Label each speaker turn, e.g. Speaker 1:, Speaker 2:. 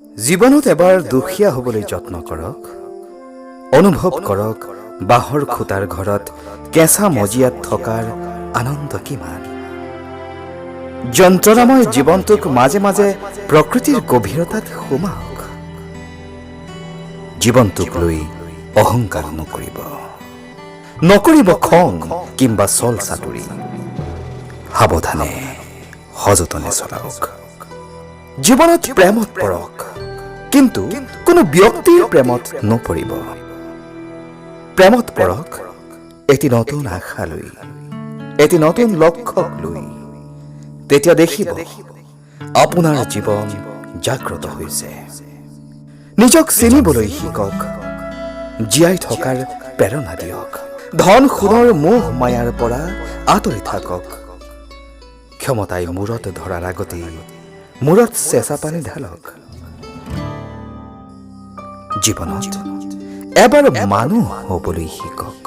Speaker 1: জীৱনত এবাৰ দুখীয়া হ'বলৈ যত্ন কৰক। অনুভৱ কৰক বাঁহৰ খুটাৰ ঘৰত কেঁচা মজিয়াত থকাৰ আনন্দ কিমান। যন্ত্ৰণাময় জীৱনটোক মাজে মাজে প্ৰকৃতিৰ গভীৰতাত সোমাওক। জীৱনটোক লৈ অহংকাৰ নকৰিব, নকৰিব খং কিম্বা চল চাতুৰি। সাৱধানে সযতনে চলাওক। জীৱনত প্ৰেমত পৰক, কিন্তু কোনো ব্যক্তিৰ প্ৰেমত নপৰিব। প্ৰেমত পৰক এটি নতুন আশা লৈ, এটি নতুন লক্ষ্যক লৈ। তেতিয়া দেখিব আপোনাৰ জীৱন জাগ্ৰত হৈছে। নিজক চিনিবলৈ শিকক, জীয়াই থকাৰ প্ৰেৰণা দিয়ক। ধন সোণৰ মোহ মায়াৰ পৰা আঁতৰি থাকক। ক্ষমতাই মূৰত ধৰাৰ আগতেই মূৰত চেঁচা পানী ঢালক। জীৱনত এবাৰ মানুহ হ'বলৈ শিকক।